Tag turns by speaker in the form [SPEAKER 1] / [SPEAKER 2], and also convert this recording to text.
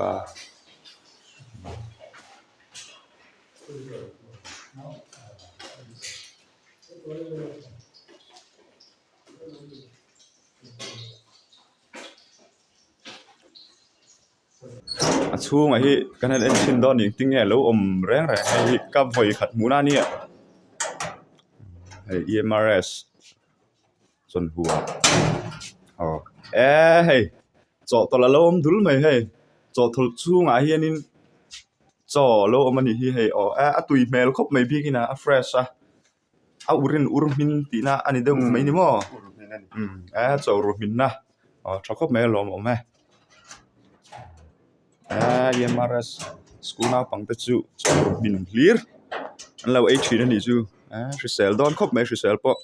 [SPEAKER 1] a. A chhungah hi kan han en chhin dawn a ni engtin nge a lo awm reng reng hei hi ka vawi khat hmuhna a nia hei E M R S chawlhhua aw e hei chawhtawlh a lo awm dul mai hei chawhtawlh chhungah hianin chaw a lo awm a nih hi hei aw a tui hmel khawp mai bikin a a fresh a. A urin ur hmin tihna a ni deuh mai ni maw a chaw ru hminna aw tha khawp mai a lawmawm e e M R S school naupang te chu chaw ru hmin hlir an lo ei thin a nih chu a hrisel dawn khawp mai hrisel pawh.